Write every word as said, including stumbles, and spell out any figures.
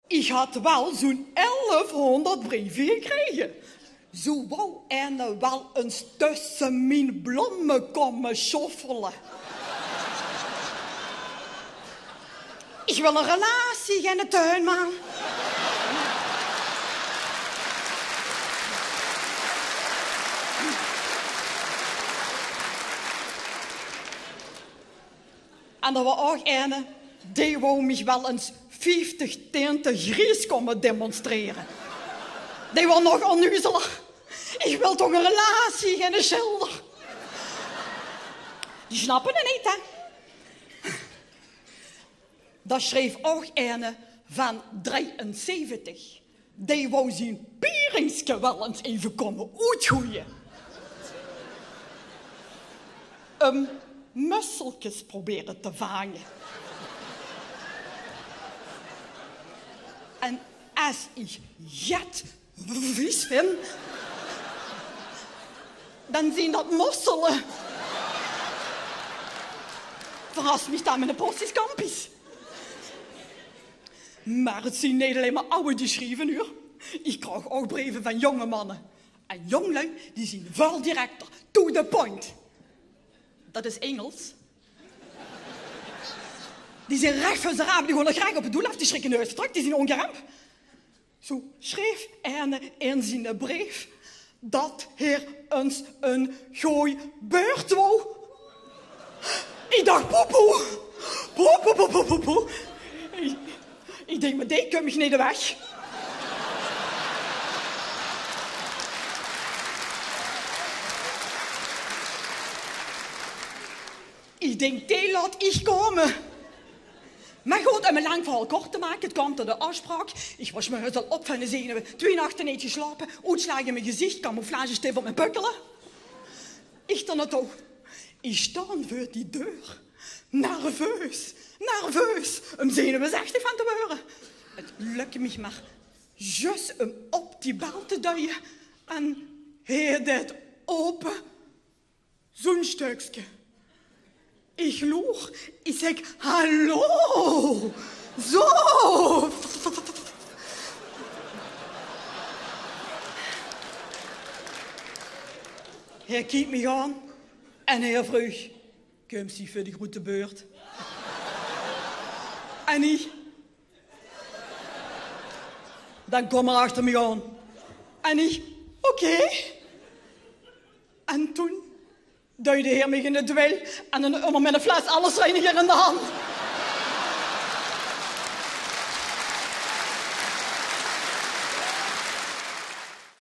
Ich had waal zoe'n elfhónderd breve gekrege. Zoe wou eine waal ins tösse mien blomme kómme sjoffele. Ich wil ein relatie, geine tuinman. En d'r waor ouch eine, dae wou mich waal ins vieftig tinte gries kómme demonstrere. Dae waor nog onnuzeler. Ich wil toch ein relatie, geine sjilder. Die snappe 't neet, hè? Dao sjreef ouch eine van drieënzeventig. Dae wou zien pieringske waal ins effe kómme oetgoeie. Um musselkes probere te vange. En es ich jet vies vind, dan zien dat mossele. Verras mich dan mit ein portie scampi's. Mer 't zien neet allein mer awwe die sjrieve, huur. Ich krieg ouch breve van jónge manne. En jónglui, die zien väöl directer, to the point. Dat is Ingels. Die zien rech veur ze raap, die gaon nog rech op 't doel aaf, die sjrikke neet ins trök, die zien óngeremp. Zoe sjreef eine in ziene breef dat heer ins ein gooj beurt wou. Ich dach: poepoe. Poepoe, poepoe, poepoe. Ich, ich dink, mer dae kump mich neet weg. Ich dink, dae laot ich kómme. Mer good, um ein lang verhaol kort te make, 't kaom tot de aafspraok. Ich waor 's mörges al op van de zenuwe, twieë nachte neet geslaope, oetslaag in mien gezich, camouflagestift op mien pökkele. Ich dan 't ouch. Ich sjtaon veur die deur. Nerveus, nerveus, um zenuwechtig van te waere. 't Lök mich mer zjus um op die bel te duie en heer deit ope. Zoe'n stökske. Ich loer, ich zèk: hallo! Zoe! Heer kiek mich aan en heer vreug: kumps se veur de groete beurt? En ich: dan kóm mer achter mich aan. En ich: oké. En toen duide heer mich in 't wiel en 'nen ummer mit 'n fles allesreiniger in de hand.